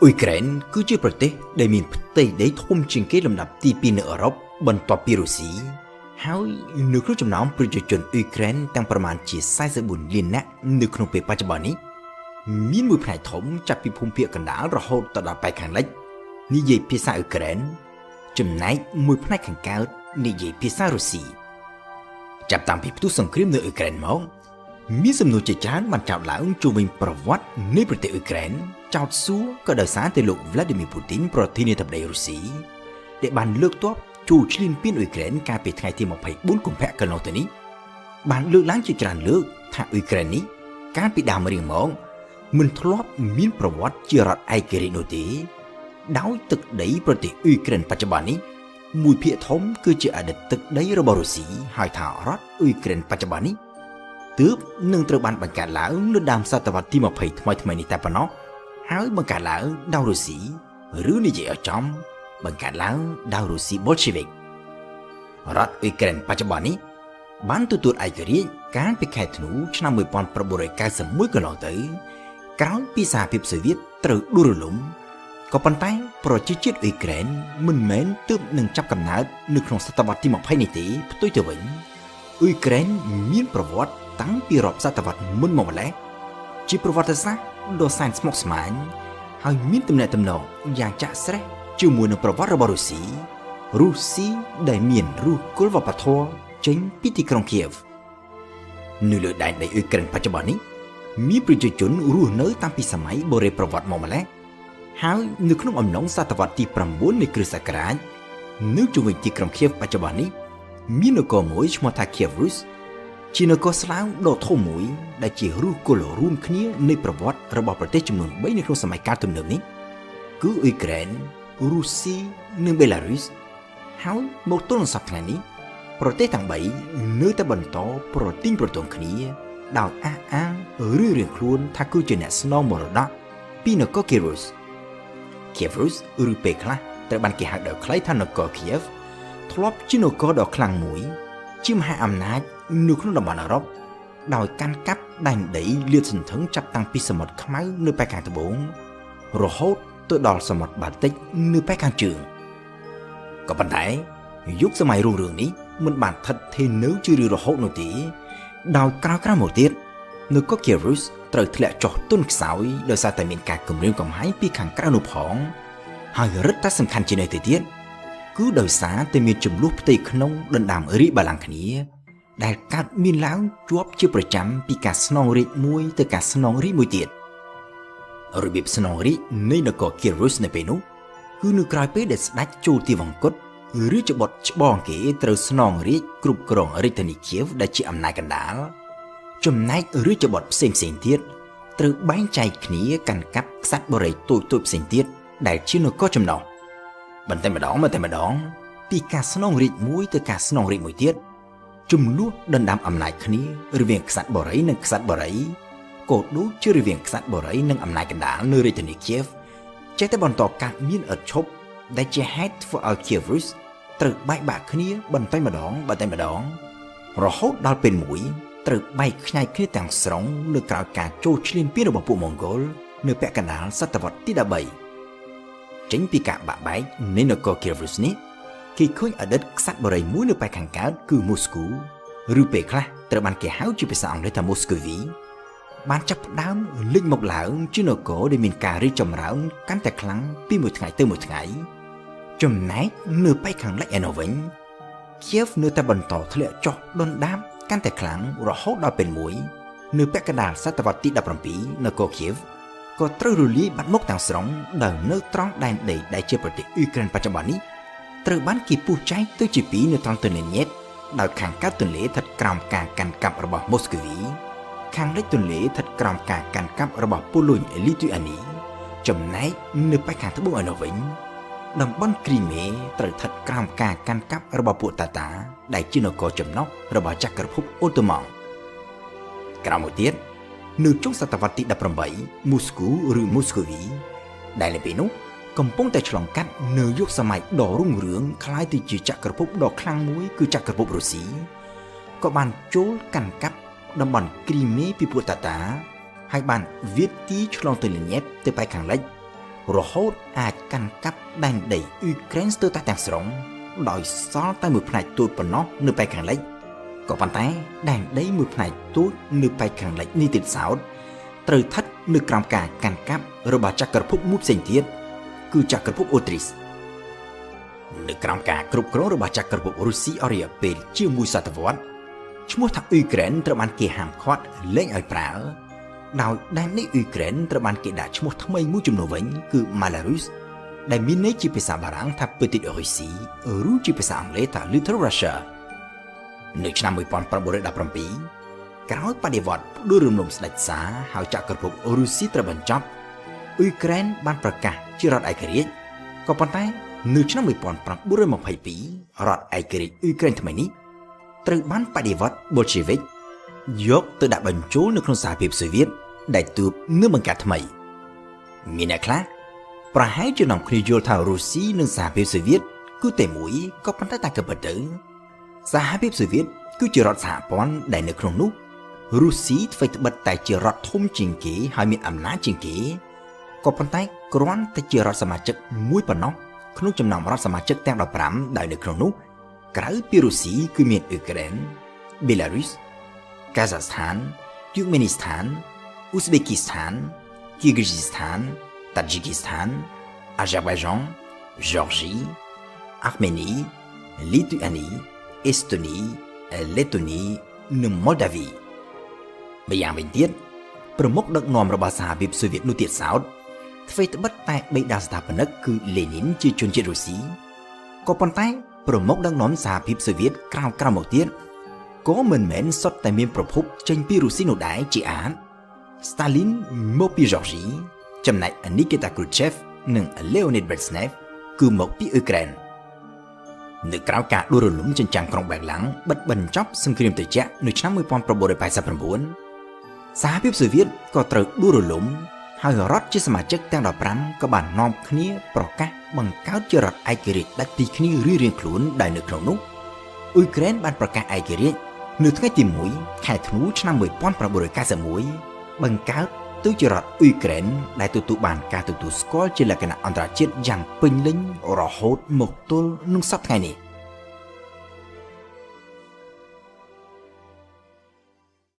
អ៊ុយក្រែនគឺជាប្រទេសដែលមានផ្ទៃដីធំជាងគេលំដាប់ទី2នៅអឺរ៉ុបបន្ទាប់ពីរុស្ស៊ីហើយនៅក្នុងចំណោមប្រជាជនអ៊ុយក្រែនទាំងប្រមាណជា44លាននាក់នៅក្នុងពេលបច្ចុប្បន្ននេះមានមួយផ្នែកធំចាប់ពីភូមិភាគកណ្ដាលរហូតទៅដល់ប៉ែកខាងលិចនិយាយភាសាអ៊ុយក្រែនចំណែកមួយផ្នែកខាងកើតនិយាយភាសារុស្ស៊ីចាប់តាំងពីផ្ទុះសង្គ្រាមនៅអ៊ុយក្រែនមកមានសំណួរជាច្រើនបានចោទឡើងជុំវិញប្រវត្តិនៃប្រទេសអ៊ុយក្រែនចោទសួរក៏ដោយសារតែលោក Vladimir Putin ប្រធានាធិបតីរុស្ស៊ីដែលបានលើកទ័ពចូលឈ្លានពានអ៊ុយក្រែនកាលពីថ្ងៃទី24កុម្ភៈកន្លងទៅនេះបានលើកឡើងជាច្រើនលើកថាអ៊ុយក្រែននេះកាលពីដើមរៀងមកមិនធ្លាប់មានប្រវត្តិជារដ្ឋឯករាជ្យនោះទេដោយទឹកដីប្រទេសអ៊ុយក្រែនបច្ចុប្បន្ននេះមួយភាគធំគឺជាអតីតទឹកដីរបស់រុស្ស៊ីហើយថារដ្ឋអ៊ុយក្រែនបច្ចុប្បន្ននេះទើបនឹងត្រូវបានបង្កើតឡើងនៅដើមសតវត្សទី20ថ្មីៗនេះតែប៉ុណ្ណោះហើយបង្កើតឡើងដោយរុស្ស៊ីឬនិយាយឲ្យចំបង្កើតឡើងដោយរុស្ស៊ីបូលឆេវិករដ្ឋអ៊ុយក្រែនបច្ចុប្បន្ននេះបានទទួលឯករាជ្យកាលពីខែធ្នូឆ្នាំ1991កន្លងទៅក្រោយពីសហភាពសូវៀតត្រូវដួលរលំក៏ប៉ុន្តែប្រជាជាតិអ៊ុយក្រែនមិនមែនទើបនឹងចាប់កំណើតនៅក្នុងសតវត្សទី20នេះទេផ្ទុយទៅវិញអ៊ុយក្រែនមានប្រវត្តិតាំងពីរាប់សតវត្សមុនមកម្ល៉េះជាប្រវត្តិសាស្ត្រដ៏សែនស្មុគស្មាញហើយមានទំនាក់ទំនងយ៉ាងចាក់ស្រេះជាមួយនឹងប្រវត្តិរបស់រុស្ស៊ីរុស្ស៊ីដែលមានឫសគល់វប្បធម៌ចេញពីទីក្រុងគៀវនៅលើដែនដីអ៊ុយក្រែនបច្ចុប្បន្ននេះមានប្រជាជនរស់នៅតាំងពីសម័យបុរេប្រវត្តិមកម្ល៉េះហើយនៅក្នុងអំឡុងសតវត្សទី9នៃគ្រិស្តសករាជនៅជុំវិញទីក្រុងគៀវបច្ចុប្បន្ននេះមាននគរមួយឈ្មោះថាគៀវរុសជានគរស្លាវដ៏ធំមួយដែលជាឫសគល់រួមគ្នានៃប្រវត្តិរបស់ប្រទេសចំនួន3នៅក្នុងសម័យកាលទំនើបនេះគឺអ៊ុយក្រែនរុស្ស៊ីនិងបេឡារុសហើយមកទល់នឹងសប្តាហ៍នេះប្រទេសទាំង3នៅតែបន្តប្រទាញប្រទងគ្នាដោយអះអាងឬរៀងខ្លួនថាគឺជាអ្នកស្នងមរតកពីនគរគៀវរុសគៀវរុសឬពេលខ្លះត្រូវបានគេហៅដោយខ្លីថានគរគៀវធ្លាប់ជានគរដ៏ខ្លាំងមួយជាមហាអំណាចនៅក្នុងតំបន់អឺរ៉ុបដោយកាន់កាប់ដែនដីលាតសន្ធឹងចាប់តាំងពីសមុទ្រខ្មៅនៅប៉ែកខាងត្បូងរហូតទៅដល់សមុទ្របាល់ទិកនៅប៉ែកខាងជើងក៏ប៉ុន្តែយុគសម័យរុងរឿងនេះមិនបានស្ថិតស្ថេរនៅជារៀងរហូតនោះទេដោយក្រោយៗមកទៀតនគរគៀវរុសត្រូវធ្លាក់ចុះទន់ខ្សោយដោយសារតែមានការគំរាមកំហែងពីខាងក្រៅនោះផងហើយរឹតតែសំខាន់ជាងនេះទៅទៀតគឺដោយសារតែមានចំនួនផ្ទៃក្នុងដណ្ដើមរាជបល្ល័ង្កគ្នាដែលកើតមានឡើងជាប់ជាប្រចាំពីការស្នងរាជមួយទៅការស្នងរាជមួយទៀតរបៀបស្នងរាជនៃនគរគៀវរុសនៅពេលនោះគឺនៅក្រោយពេលដែលស្ដេចចូលទីវង្គតរាជបុត្រច្បងគេត្រូវស្នងរាជគ្រប់គ្រងរាជធានីគៀវដែលជាអំណាចកណ្ដាលចំណែករាជបុត្រផ្សេងៗទៀតត្រូវបែងចែកគ្នាកាន់កាប់ក្សត្របរិយតូចៗផ្សេងទៀតដែលជានគរចំណោះបន្តែម្ដងពីការស្នងរាជមួយទៅការស្នងរាជមួយទៀតចំនួនដណ្ដើមអំណាចគ្នារវាងក្សត្របរិយនិងក្សត្របរិយក៏ដូចជារវាងក្សត្របរិយនិងអំណាចកណ្ដាលនៅរាជធានីគៀវចេះតែបន្តកើតមានឥតឈប់ដែលជាហេតុធ្វើឲ្យគៀវរុសត្រូវបែកបាក់គ្នាបន្តែម្ដងរហូតដល់ពេលមួយត្រូវបែកខ្ញែកគ្នាទាំងស្រុងនៅក្រោយការចូលឈ្លានពានរបស់ពួកម៉ុងហ្គោលនៅពាក់កណ្ដាលសតវត្សទី13ចេញពីការបាក់បែកនៃនគរគៀវរុសនេះគេឃើញអតីតក្សត្របរិយមួយនៅប៉ែកខាងកើតគឺមូស្គូឬពេលខ្លះត្រូវបានគេហៅជាភាសាអង់គ្លេសថាមូស្គូវីបានចាប់ផ្ដើមលេចមកឡើងជានគរដែលមានការរីកចម្រើនកាន់តែខ្លាំងពីមួយថ្ងៃទៅមួយថ្ងៃចំណែកនៅប៉ែកខាងលិចឯនោះវិញគៀវនៅតែបន្តធ្លាក់ចុះដុនដាបកាន់តែខ្លាំងរហូតដល់ពេលមួយនៅពាក់កណ្ដាលសតវត្សទី17នគរគៀវក៏ត្រូវរលាយបាត់មុខទាំងស្រុងដោយនៅត្រង់ដែនដីដែលជាប្រទេសអ៊ុយក្រែនបច្ចុប្បន្ននេះត្រូវបានគេពុះចែកទៅជាពីរនៅត្រង់ទន្លេញ៉េតដោយខាងកើតទន្លេស្ថិតក្រោមការកាន់កាប់របស់មូស្គូវីខាងលិចទន្លេស្ថិតក្រោមការកាន់កាប់របស់ប៉ូឡូញលីទុយអានីចំណែកនៅប៉ែកខាងត្បូងឯនោះវិញតំបន់គ្រីមេត្រូវស្ថិតក្រោមការកាន់កាប់របស់ពួកតាតាដែលជានគរចំណុះរបស់ចក្រភពអូតូម៉ង់ក្រោយមកទៀតនៅចុងសតវត្សទី18មូស្គូឬមូស្គូវីដែលនៅពេលនោះកំពុងតែឆ្លងកាត់នៅយុគសម័យដ៏រុងរឿងក្លាយទៅជាចក្រភពដ៏ខ្លាំងមួយគឺចក្រភពរុស្ស៊ីក៏បានចូលកាន់កាប់តំបន់គ្រីមេពីពួកតាតាហើយបានវាយទីឆ្លងទៅលញ៉េតទៅប៉ែកខាងលិច រហូតអាចកាន់កាប់ដែនដីអ៊ុយក្រែនស្ទើរតែទាំងស្រុងដោយសល់តែមួយផ្នែកតូចប៉ុណ្ណោះនៅប៉ែកខាងលិចក៏ប៉ុន្តែដែនដីមួយផ្នែកតូចនៅប៉ែកខាងលិចនេះទៀតសោតត្រូវស្ថិតនៅក្រោមការកាន់កាប់របស់ចក្រភពមួយផ្សេងទៀតគឺចក្រភពអូទ្រីសនៅក្រោមការគ្រប់គ្រងរបស់ចក្រភពរុស្ស៊ីអស់រយៈពេលជាមួយសតវត្សឈ្មោះថាអ៊ុយក្រែនត្រូវបានគេហាមឃាត់លែងឲ្យប្រើដោយដែនដីអ៊ុយក្រែនត្រូវបានគេដាក់ឈ្មោះថ្មីមួយជំនួសវិញគឺម៉ាឡារុសដែលមានន័យជាភាសាបារាំងថា Petite Russie ឬជាភាសាអង់គ្លេសថា Little Russia នៅឆ្នាំ1917ក្រោយបដិវត្តផ្ដួលរំលំស្ដេចសាហើយចក្រភពរុស្ស៊ីត្រូវបញ្ចប់អ៊ុយក្រែនបានប្រកាសជារដ្ឋឯករាជ្យក៏ប៉ុន្តែនៅឆ្នាំ1922រដ្ឋឯករាជ្យអ៊ុយក្រែនថ្មីនេះត្រូវបានបដិវត្តបូលឆេវិកយកទៅដាក់បញ្ចូលនៅក្នុងសហភាពសូវៀតដែលទើបនឹងបង្កើតថ្មីមានអ្នកខ្លះប្រហែលជានាំគ្នាយល់ថារុស្ស៊ីនិងសហភាពសូវៀតគឺតែមួយក៏ប៉ុន្តែតែក៏ពិតទៅសហភាពសូវៀតគឺជារដ្ឋសហព័ន្ធដែលនៅក្នុងនោះរុស្ស៊ីធ្វើត្បិតតែជារដ្ឋធំជាងគេហើយមានអំណាចជាងគេក៏ប៉ុន្តែគ្រាន់តែជារដ្ឋសមាជិកមួយប៉ុណ្ណោះក្នុងចំណោមរដ្ឋសមាជិកទាំង15ដែលនៅក្នុងនោះក្រៅពីរុស្ស៊ីគឺមានអ៊ុយក្រែនបេឡារុសកាហ្សាស្ថានទុយមេនីស្ថានអ៊ូស្បេគីស្ថានគីហ្គីស្ថានតាជីគីស្ថានអាហ្សែបៃយ៉ង់ជអរស៊ីអាร์មេនីលីទូអានីអេស្តូនីលេតូនីនិងម៉ូដាវីម្យ៉ាងវិញទៀតប្រមុខដឹកនាំរបស់សហភាពសូវៀតនោះទៀតសោតធ្វើត្បិតតែបិតាស្ថាបនិកគឺលេនីនជាជនជាតិរុស្ស៊ីក៏ប៉ុន្តែប្រមុខដឹកនាំសហភាពសូវៀតក្រៅមកទៀតក៏មិនមែនសុទ្ធតែមានប្រភពចេញពីរុស្ស៊ីនោះដែរជាអាទិស្តាលីនមកពីជអរស៊ីចំណែកនីគីតាគ្រូឆេវនិងលេអូនីតប្រេស្នេវគឺមកពីអ៊ុយក្រែននៅក្រៅការដួលរលំចិញ្ចាំងក្រុងប៊ែរឡាំងបិទបញ្ចប់សង្គ្រាមត្រជាក់នៅឆ្នាំ1989សហភាពសូវៀតក៏ត្រូវដួលរលំហើយរដ្ឋជាសមាជិកទាំង15ក៏បាននាំគ្នាប្រកាសបង្កើតជារដ្ឋឯករាជ្យដាច់ពីគ្នារៀងៗខ្លួនដែលនៅក្នុងនោះអ៊ុយក្រែនបានប្រកាសឯករាជ្យនៅថ្ងៃទី1ខែធ្នូឆ្នាំ1991បង្កើតទៅជារដ្ឋអ៊ុយក្រែនដែលទទួលបានការទទួលស្គាល់ជាលក្ខណៈអន្តរជាតិយ៉ាងពេញលេញរហូតមកទល់នឹងសប្តាហ៍ថ្ងៃនេះ។